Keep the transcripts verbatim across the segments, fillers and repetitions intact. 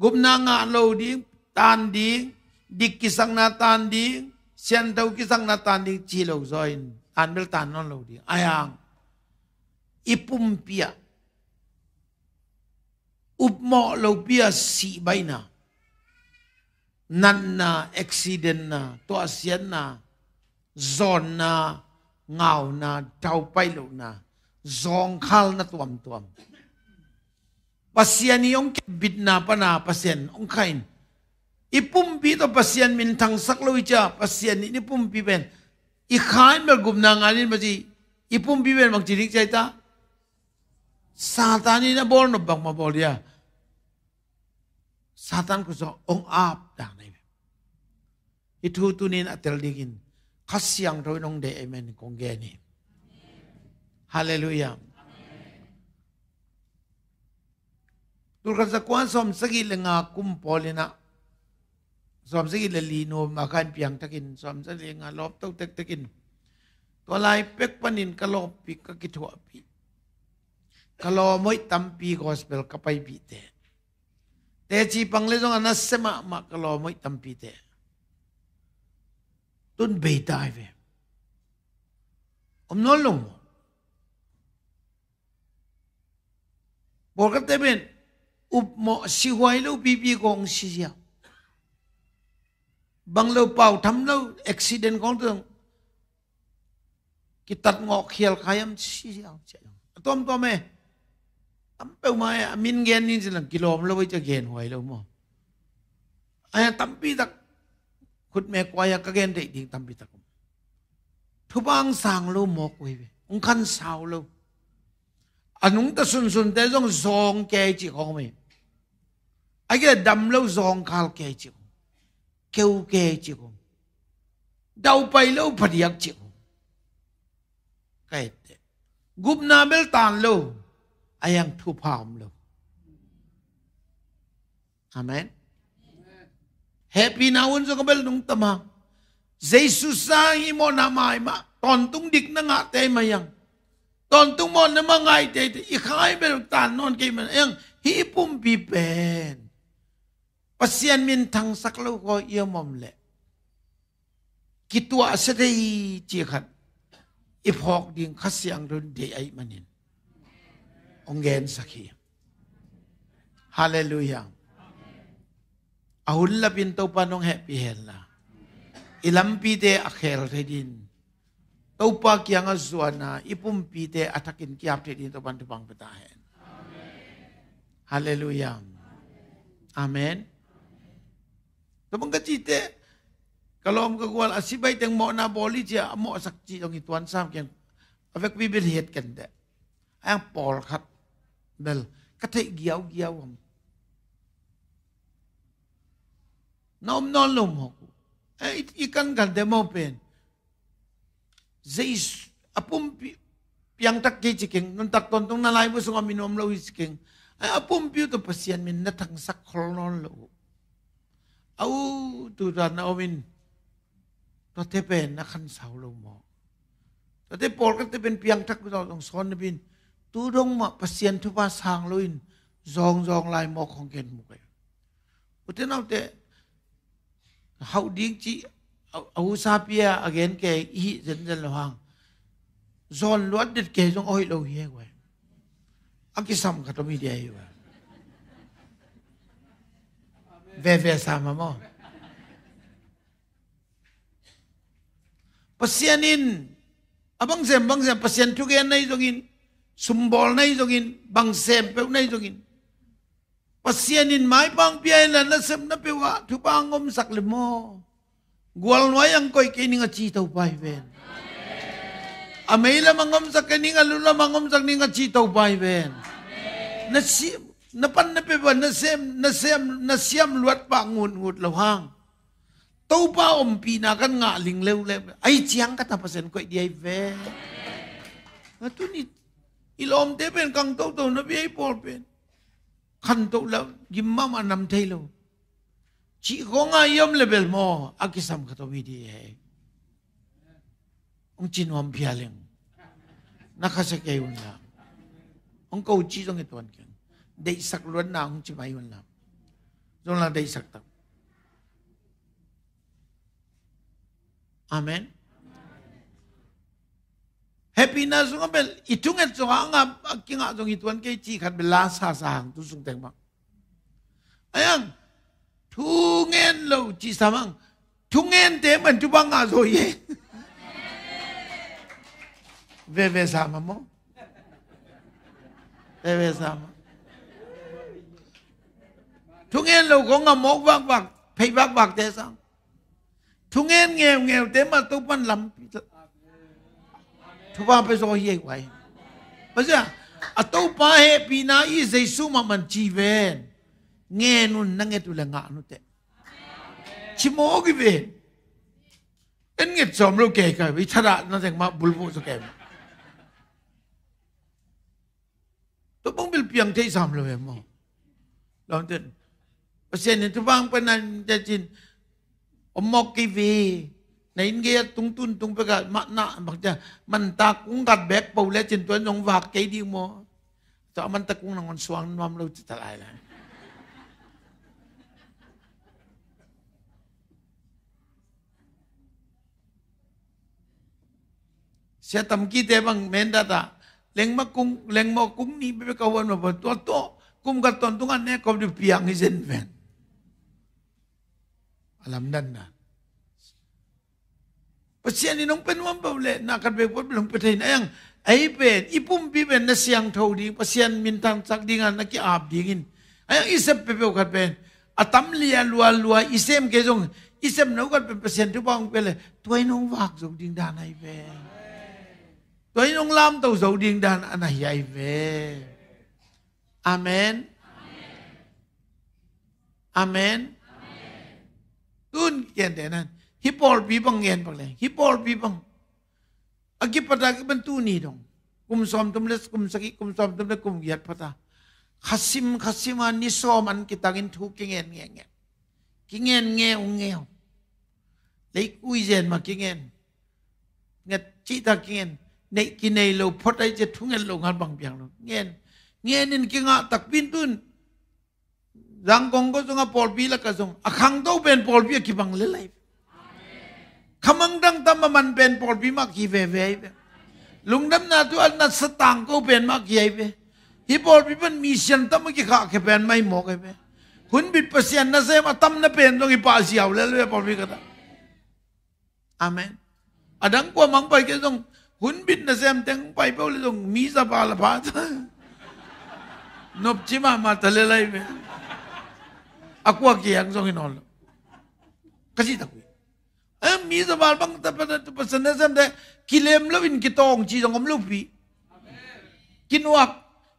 Gupna ngah lo ding, tan ding, dik kisakna tan ding, siangtho kisakna tan ding ci lo zaw in, tan bel tan nawn lo ding. Ahi hang i pumpi ah upmawh lopi a sihbaihna, natna, accidentna, tuahsiatna, zawnna, ngauna, daupaih lohna, zawngkhalna tuamtuam. Pasian i hong kepbitna pana Pasian hong kha in, i pumpi tawh Pasian min thangsak lo i cia, Pasian in i pumpi pen i kha in bel gupna ngah in maci, i pumpi pen bangci ding cia i ta. Satan in a bawl nop bangmah bawl dia, Satan khut sungah hong ap dan ahi ve. Hih thu tuni in a tel dingin Kha Siangtho in hong deih ahih manin kong gen hi. Halleluiah. Tulkhat zakua sawmsagih le nga kum pawl in ah, sawmsagih le li nuam a khan piangthakin, sawmsagih le nga lawpto tektekin, tua lai pek panin ka lawppih, ka kithuahpih, ka lawm hoih tampi gospel ka paipihte, teci pang le zong a nasia mahmah ka lawm hoih tampite tun bei ta hi ve. Om nawn lo maw? Pawlkhatte pen upmawh sihuai lo pipi kong si ziau, bang lo pau tham lo accident kong teng kitat ngawh khial kha hiam si ziau. A tuamtuam e. Tam peuhmah e, a min gen ning ci leng kilawm lo ei, cia gen huai lo maw? Ahi a tampi tak khutme kuai a ka gen theih ding tampi tak om. Thupha hong sang lo mawk uh hi ve. Hong khansau lo. A nungta sunsunte zong zawng kei cih khong om hi. A kidam lo zawngkhal kei cih khong, keu kei cih khong, daupai lo phadiak cih khong. Ka etteh. Gupna bel tan lo. A hiang thupha om lo. Amen. Hehpihna hun zong a bel nungta mah. Jesu sang hih mawhna mai mah, tawntung dikna ngahte mah hiang, tawntung mawhna mah ngaihte, i khai bel tan nawn kei mah hiang. Hih pumpi pen Pasian min thangsak lo khaw i om om leh kituahsia thei hi cih khat i phawk ding Kha Siangtho in deih ahih manin hong gensak hi. Halleluiah. A hun lapin Topa nong hehpih hen la, i lampite a khel thei dingin, Topa kiangah zuan a, i pumpite a thakin ki-ap thei dingin Topa in thupha hong pia ta hen. Halleluiah. Amen. Tua bang ka cih teh, ka lawm ka gual, a sibai teng mawhna bawl hi cia, a mawhsak cih zong hi tuan sam keng. A vekpi bel het kenteh. A hiang pawlkhat bel ka theih giaugiau om. Na om nawn lo mawk uh. Eh, i, i kankan te maw pen, Jesu a pumpi piangthak kei ci keng, nuntak tawntung na laibu sungah min om lo hi ci keng. Ai, a pumpi uh tawh Pasian min na thangsak khol nawn lo uh. A u, tu dan na om in, tuate pen na khansau lo maw? Tuate pawlkhatte pen piangthak uh tawh zong sawn na bin, tu dong mah Pasian thupha sang lo in zawngzawng lai mawk khong ken mu kei. Ute naute, hauh ding cih a, a husapi a a gen kei i hih zenzen lo hang, zawn luat det kei zong a hoih lo hi e guai. A kisam khat om hi dia hi guai. Veve sa mah maw? Pasian in a bang sem bang sem, Pasian thugen na hi zongin, sumbawl na hi zongin, bang sem peuh na hi zongin, Pasian in maipang pia inla, na sepna peuh ah thupha hong omsak le maw? Gualnuai ah hong koih kei ning a ci Topa hi ven. A meilam ah hong omsak kei ning, a lulam ah hong omsak ning a ci Topa hi ven. Na si, na panna peuh ah na sem, na sem, na siam luat pah ngutngut lo hang, Topa ompihna kan ngah ling leuleu. Ai ciang ka ta Pasian koih dia hi ven. A tuni i lawmte pen kang toto na bia i pawl pen khantoh lo, gim mahmah, nam thei lo. Cih khong a i om le bel maw, a kisam khat om hi di e. Hong ci nuam phia leng. Na khasia kei un la. Hong ko cih zong i tuan keng. Deihsak luatna hong ci mai un la. Zong lang deihsak tak. Amen. Hehpihna sungah bel i thunget sungah a ngap a kingah zong hi tuan kei ci khat bel la sasa hang tu sung teng bang. Ayang, thungen lo ci sa mang. Thungente man tu bang ngah zo hi. Veve sa ma mo. Veve sa ma. Thungen lo kong ngah mawk vakvak, phei vakvak te sang. Thungen ngeungeu te mah Topan lampi thupha pia zaw hi ei guai. Pasian, a Topa hehpihna i Jesu mah man ci ven. Ngen un na nget uh le ngah nuteh. Ci mawk i ve. En nget sawm lo kei ka i thadah na teng mah bulbuh zaw kei mah. Tua bang bil piang thei sam lo em maw? Lawmten. Pasian in thupha hong pia nan te cin. Om mawk kei ve. Na inn gei a tung tun tung pek a mah na bang cia. Man ta kung gat bek po le cin tuan zong vak kei ding maw? Tua man ta kung nangon suang nuam lo ci ta lai lai. Sia tam kite bang mendat ah lengma kung, lengma kung nih bebe ka huan ma tua tua kum ka ton tunga ne kop di piang hi zen ven. A lamdanna. Pasian in hong pia nuam peuh le na khat bek puat bel hong pia thei na yang. Ei pen i pumpi pen na siangtho ding, Pasian minthansak dinga na ki-ap dingin. A yang i sep peuhpeuh khat pen a tam lia lualua i sem kei zong i sem no khat pen Pasian thupha hong pia le tua in hong vak zo ding dan ahi ve. Tua in hong lamto zo ding dan a na hi ahi ve. Amen. Amen. Tun kente nan hi pawlpi bang ngen bang le hi pawlpi bang a kipat a kipan tuni dong kum sawmthum le kum sagih, kum sawmthum le kum giat phata khasim khasim a ni sawm an kitangin thu kingen nge nge, kingen nge ung nge ung. Leikui zen ma kingen nget cihtak kingen. Neih kinei lo phot ai cia thunget lo ngal bang piang lo ngen. Ngen in kingah takpin tun Zangkong ko zong a pawlpi lak a zong a khangto pen pawlpi a kibang lelai. Khamang dang tam a man pen pawlpi mah ki veve ai ve. Lungdamna tu a nasa tang ko pen mah ki ai ve. Hi pawlpi pen mission tam a kikhah khe pen mai mawk ai ve. Hun bit Pasian nasem a tam na pen zong i pah ziau lel ve pawlpi kata. Amen. A dang kua mang pai kei zong hun bit nasem teng pai peuh le zong mi za ba la ba ta. Nop ci mahmah ta le lai ve. A kua kiang zong in awl lo ka ci takui. Em, mi za ba bang ta pa ta pa sa nasem te kilem lo in kitawng ci zong om lo pi. Kinuak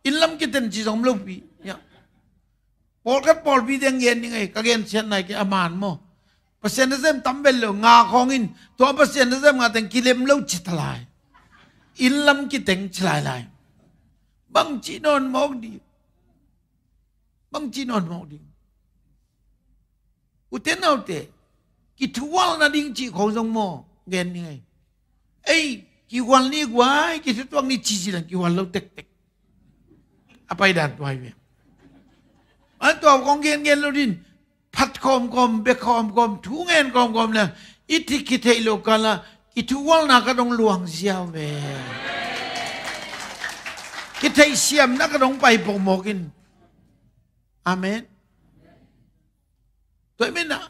in lam kiten ci zong om lo pi. Ya. Pawlkhat pawlpi deng gen ning ei ka gen siat nai kei a man maw? Pasian nasem tam bel lo nga khawng in tua Pasian nasem nga teng kilem lo ci ta lai. Inn lam kiteng ci lai lai. Bang ci nawn mawk ding. Bang ci nawn mawk ding. Ute naute kithual na ding ci khawng zong maw gen ning ei. Ei kihual ni guai kithutuak ni ci ci lang kihual lo tektek. A pai dan tuai ve. An tua kong gen gen lo din phat khawmkhawm bek khawmkhawm thu ngen khawmkhawm le i thik kitheih lo kala i thuhualna ka dong luang ziau ve. Kitheih siamna ka dong pai pokmawk in. Amen. Tua i mena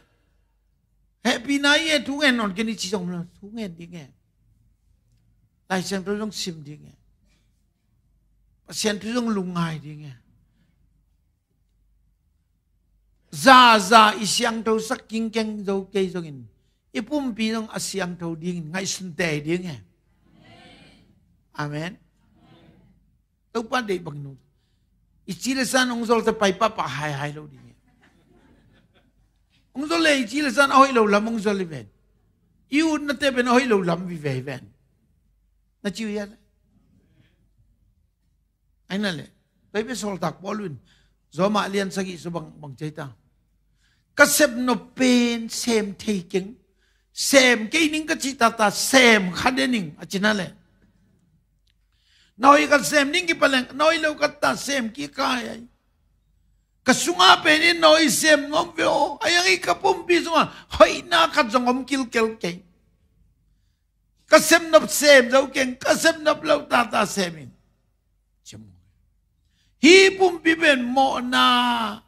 hehpihna i e thu ngen nawn ken i ci zong lo thu ngen ding e. Lai Siangtho zong sim ding e. Pasian thu zong lungngai ding e. Zaza i siangtho sak kingkeng zo kei zongin i pumpi zong a siangtho dingin ngaihsun tei ding e. Amen. Topa deih bangin i ci le san hong zol te pai pahpah haihai lo ding e. Hong zol le i ci le san a hoih lo lam hong zol i ven. I utna te pen a hoih lo lam vive i ven. Na ci uh ia le aina le pai pe sawltak Paul un Roma lian sagih su bang bang cei ta. Ka sep nop pen sem thei keng. Sem kei ning ka cih tata sem kha de ning a cina le. Na hoih khat sem ning kipaleng na hoih lo khat ta sem kikai ai. Ka sungah pen in no i sem nuam ve aw. A yang i ka pumpi sungah hoihna khat zong om kilkel kei. Ka sem nop sem zo keng, ka sem nop lo tata sem in. Hih pumpi pen mawhna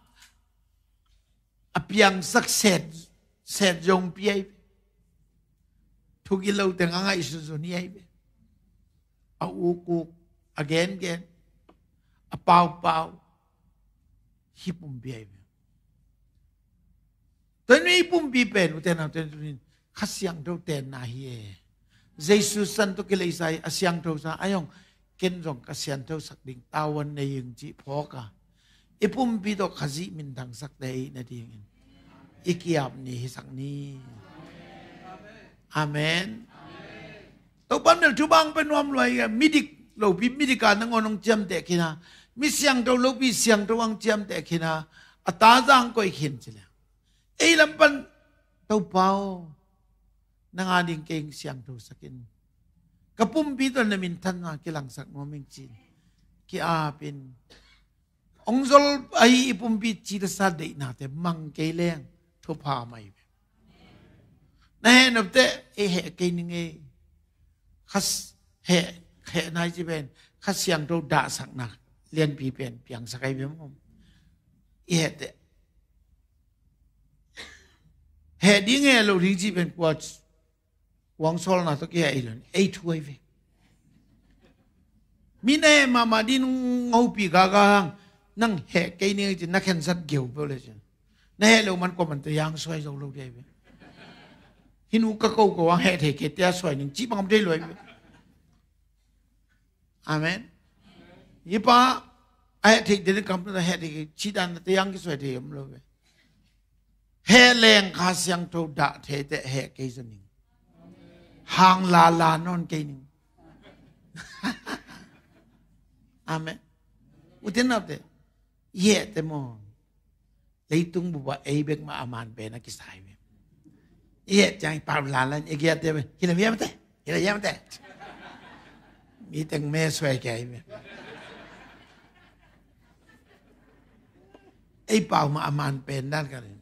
a piangsak set, set zong pi ai ve. Thugilo teng a ngaihsunsun hi ai ve. A ukuk, a gengen, a paupau. Hih pumpi ai ve. Tua hi pumpi pen ute naute tunin Kha Siangtho tenna hi e. Jesu san tawh kileisa hi a siangtho sa a hong ken zong ka siangtho sak ding tawan nei ing cih phawk a i pumpi tawh Khazih minthang sakte i hih nadingin i ki-ap ni hisak ni. Amen. Topan bel thubang pe nuam luai a midik lopi midik a nangawn hong ciamteh khin a mi siangtho lopi siangtho hong ciamteh khin a a tazang koih khin ci le ei lam pan Topa aw nang a ding kei siangtho sakin ka pumpi tawh na minthanna kilangsak nuam ing ci-in ki-apin hong zol ahi i pumpi citasa deihnate mang kei leng thupha mai ve. Na heh nopte ei heh kei ning ei. Kha s- heh heh nai ci pen Kha Siangtho dahsakna lianpi pen piangsak ai ve maw? I hehte heh ding heh lo ding ci pen kua kuang sawlna tawh kiheh i lon ei thu ai ve. Mi na heh mahmah din ngopi gaga hang nang heh kei ning ei ci na khensat geu peuh le ci na heh lo man kua man te yang suai zo lo dei ve. Hih nu ka ko ko ang heh thei kei te a suai ning ci bang om dei luai ve. Amen. Hih pa a heh thei dene kam na heh thei kei ci dan na te yang ki suai thei om lo ve. Heh leng Kha Siangtho dah thei te heh kei zo ning. Hang la la nawn kei ning. Amen. Ute naute i hehte maw leitung bup ah ei bek mah a man pen a kisai ve. I heh ciang i pau lalan i giate ve hila viamte hila viamte. Mi teng me suai kei ve. Ei pau mah a man pen dan ka rin.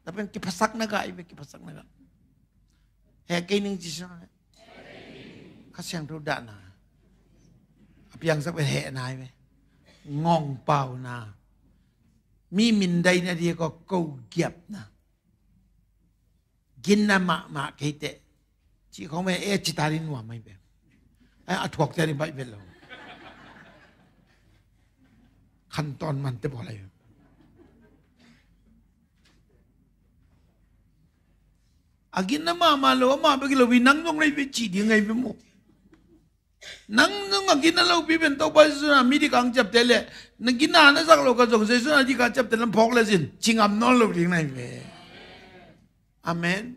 Ta pen kiphasak na gah i ve kiphasak na gah. Heh kei ning ci sua. Kha Siangtho dahna a piangsak pen heh nai ve. Ngong pauna mi mindaina dia ko ko giapna ginna mahmah kei teh cih khong ve e cita ri nuam mai ve. A thuak te ri baih ve lo. Khan tawn man te bawl ai ve. A ginna mahmah lo amah bek hi lo hi nang zong nei ve cih ding ngai ve maw? Nang zong a ginna lopi pen Topa Jesu na midik ang ciapte le na ginna na zak lo ka zong Jesu na dik a ciapte lam phawk le zin cingam nawn lo ding nai ve. Amen.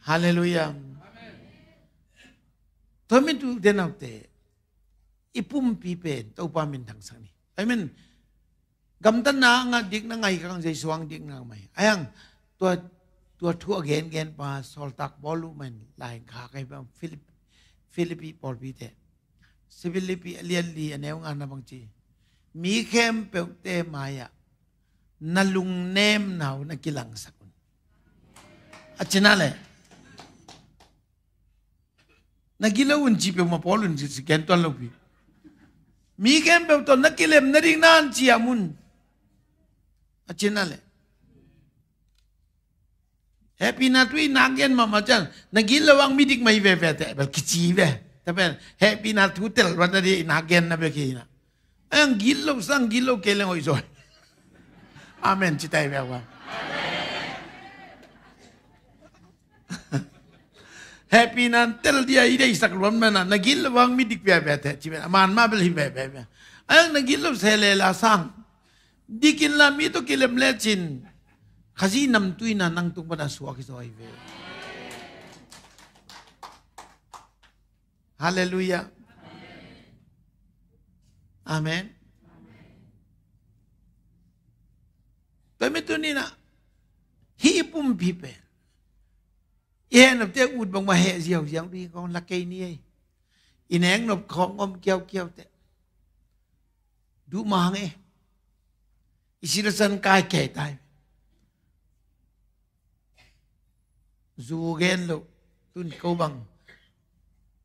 Halleluiah. Tua mi tu te naute i pumpi pen Topa minthang sak ni. Amen. Gamtatna a ngah dikna ngai kang Jesu ang dikna mai a yang tua tua thu a gengen pa sawltak bawl uh man lai kha kai pa Philip Philippi pawlpite Philippi a lian li a neu ngana bang ci mi khempeuhte mai-ah na lungnemna uh na kilangsak un a cina le na gilo un ci peuhmah Paul un ci si ken tuan lopi mi khempeuh tawh na kilem na ding nan ciam un a cina le hehpihna thu i nak gen mahmah ciang na gilo ang midik mai veve te bel kici ve ta bel hehpihna thu tel vat na di i nak gen na bek hi na Ang gilo sang gilo kei leng hoih zaw. Amen ci tai bek bang. Hehpihna tel dia i deihsak luan mana na gilo bang mi dik pia pia te ci ben a man ma bel hi pia pia pia. Ang na gilo se le la sang dikin la mi to kilem le cin Khazih namtuina nang tung pana suak hi zaw hi ve. Halleluiah. Amen. Tua mi tuni na hih i pumpi pen i heh nopte ut bangmah heh ziauziau ding kong la kei ni ei. I nek nop khawng om kiaukiau te Duh mang e. I si le san kai kei tai. Zu gen lo. Tun ko bang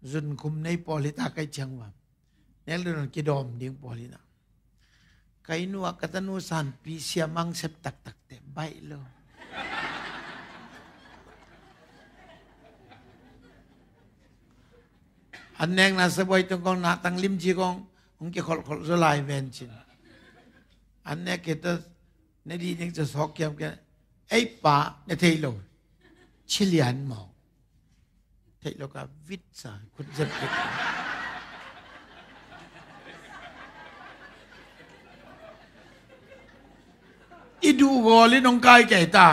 zun khum nei pawl hi ta kai ciang va. Nek le non kidawm ding pawl hi na. Kai nu a ka tanu Sanpi siamang sep taktak te baih lo. An nek na sa buai tung kong na tang lim ci kong hong kikholhkholh zo lai ven cin. An nek kei ta ne di ning ca sawk kiam ke. Ei pa ne thei lo. Ci lian mawk. Theih lo ka vit sa khut zep khut. I duh gawl in hong kai kei ta.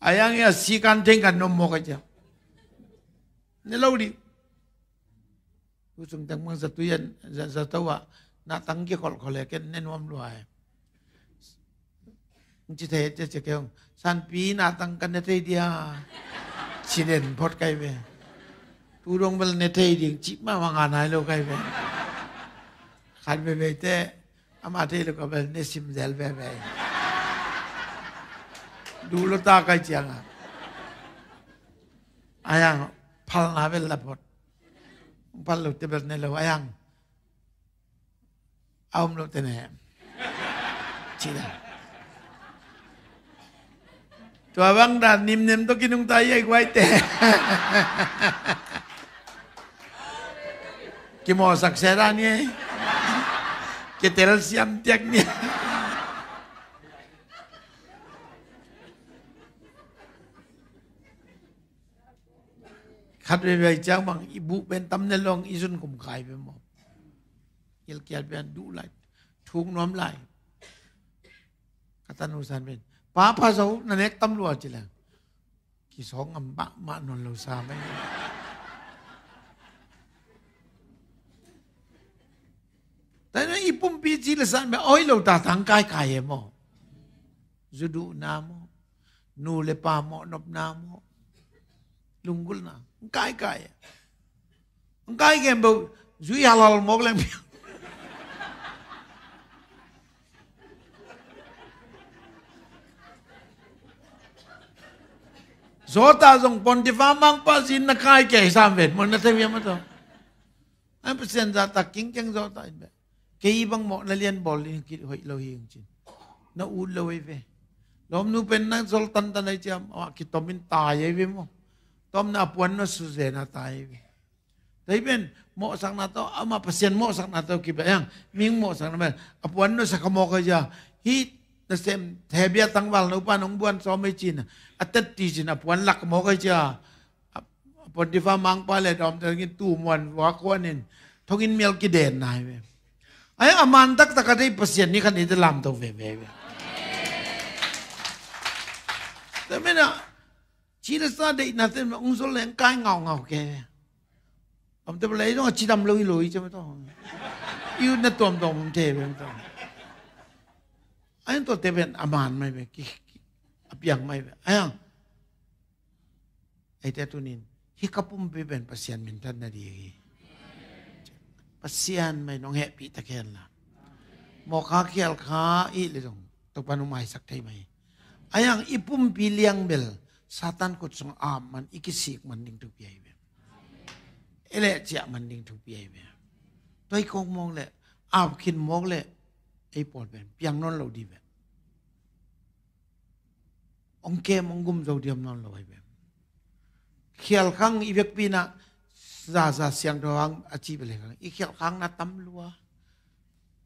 A yang i a si kan theng kan nom mawk a cia. Ne lo di. Tu sung teng mang za tui an za, za to ah na tang ki kholhkholh e ken ne nuam lua e. Ci thei cia cia kei hong Sanpi na tang kan ne thei dia. Ci den phot kai ve. Tu dong bel ne thei ding ci ma ma nga nai lo kai ve. Khan ve ve te ama thei lo ka bel ne sim zel ve ve. Du lo ta kai ciang a. A yang phal na bel la phot. Phal lo te bel ne lo a yang. A om lo te ne. Ci da. Tua bang dan nimnem to kinung ta i ai guai te. Kimawhsak se dan i ai. Kitel siam tiak ni. Khat veivei ciang bang i buh pen tam ne long i zun kum kai ve maw. Gilkial pian duh lai. Thuk nuam lai. Ka tanu San pen pa pha zo na nek tam lua ci leng. Kisawng ngam bah mah nawn lo sa mai. Tana i pumpi ci le San pen oi lo ta tang kai kai e maw. Zu duh na maw. Nu le pa mawh nopna mawh. Lunggulhna. Ang kai kai. Ang kai kem beuh. Zui halal mawk leng piang. Zawta zong Pontifa mangpa zin na kai kei sam vet. Mawh na thei viam a tawh. An Pasian zahtak kingkeng zawta in beh. Kei bang mawh na lian bawl ding kit hoih lo hi ing cin. Na ut lo ei ve. Lawmnu pen na zol tantan ei ciam a kitom in tai ei ve maw. Tom na a puan na su zen a tai ei ve. Tei pen mawhsakna tawh ama Pasian mawhsakna tawh kibeh ang ming mawhsakna pen a puan na sa ka mawk ei cia. Hih na sem thebia tangval na upa nong buan sawm ei cin a tet ti cin a puan lak mawk ei cia. A Pontifa mangpa le dawmte tangin tu muan vua kuanin thongin mial kiden nai ve. Ai a man taktak a dei Pasian ni khan i te lamto veve ve. Tamina ci le sa deihna te ong zol leng kai ngaungau ke ve. Dawmte lei zong a cidam lo i lo i cem tawh. I ut na tuamtuam om te ve tawh. Ai tawh te ven a man mai ve ki a piang mai ve. Ai ang Eite tunin hih ka pumpi pen Pasian minthanna ding hi. Pasian mai nong hehpih ta khen la. Mawkha khialkha ih le zong Topa nong maisak thei mai. A yang i pumpi liang bel Satan khut sung ap man i kisik man ding thupi ahi ve. I leh ciah man ding thupi ahi ve. Toi kong mawk le ap khin mawk le ei pawl pen piang nawn lo dih ve. Ong kem ong gum zo diam nawn lo ahi ve. Khialkhang i vekpi na zaza siangtho hang a ci bele khang i khialkhang na tam lua.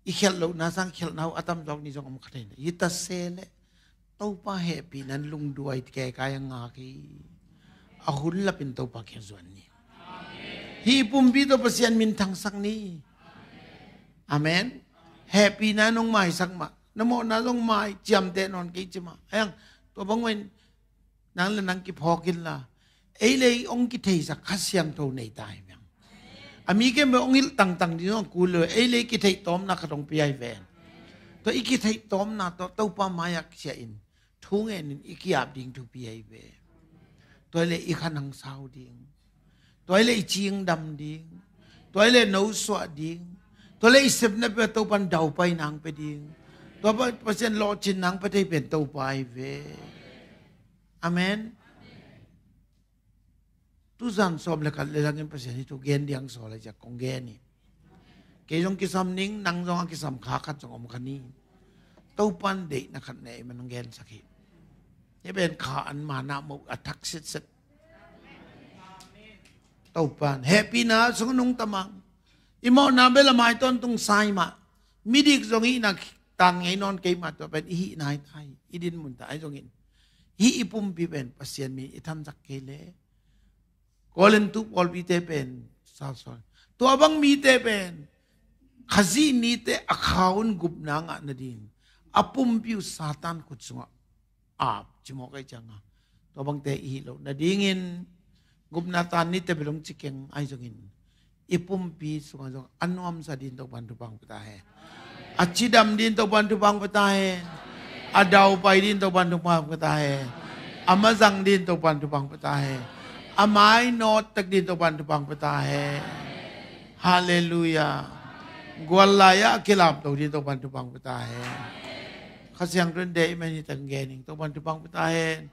I khialh lohna sang khialhna uh a tam zawk ni zong om kha thei na hi ta se le Topa hehpihna in lungduai kekai a ngak hi. A hun lapin Topa kiang zuan ni. Hih pumpi tawh Pasian min thangsak ni. Amen. Hehpihna in hong maisak mah. Na mawhna zong mai ciamteh nawn kei ci mah. Ayang tua bang wain nang le nang kiphawk inla ei le ei hong kitheihsak Kha Siangtho nei ta hi meng. A mi kembe hong hilh tangtang ding zong a kul lo ei le ei kitheih tawmna khat hong pia hi ven. Tua i kitheih tawmna tawh Topa mai-ah kisia in thu ngenin i kiap ding thupi ahi ve. Tua le i khan hong sau ding. Tua le i cingdam ding. Tua le no suah ding. Tua le i sepna pen Topan daupai nang pe ding. Tua pa Pasian lawhcin nang pe thei pen Topa hi ve. Amen. Tuzan sawm le khat le langin Pasian hi thu gen diang sawl a ciak kong gen hi. Kei zong kisam ning, nang zong a kisam kha khat zong om kha ni. Topan deihna khat ne i man hong gensak hi. Hi pen kha an mana mo a thak sitset. Topan hehpihna sung nung tamang. I mawhna bel a mai tawntung sai mah. Midik zong i nak tan ngei nawn kei mah tua pen i hih nai tai. I din mun tai zongin. Hih i pumpi pen Pasian mi i thamsak kei le. Korintu pawlpite pen sasol. Tua bang mite pen Khazih nite a khaun gupna ngah nading a pumpi uh Satan khut sungah ap ci mawk ahi cianga. Tua bangte i hih loh nadingin gupna tan nite belong ci keng ahi zongin i pumpi sungah zong a nuamsa din Topan thupha hong pia ta hen. A cidam din Topan thupha hong pia ta hen. A daupai din Topan thupha hong pia ta hen. A mazang din Topan thupha hong pia ta hen. A mainawt tek din Topan thupha hong pia ta hen. Halleluiah. Gual lai-ah a kilapto din Topan thupha hong pia ta hen. Kha Siangtho in deih i man hi teng gen ing Topan thupha hong pia ta hen.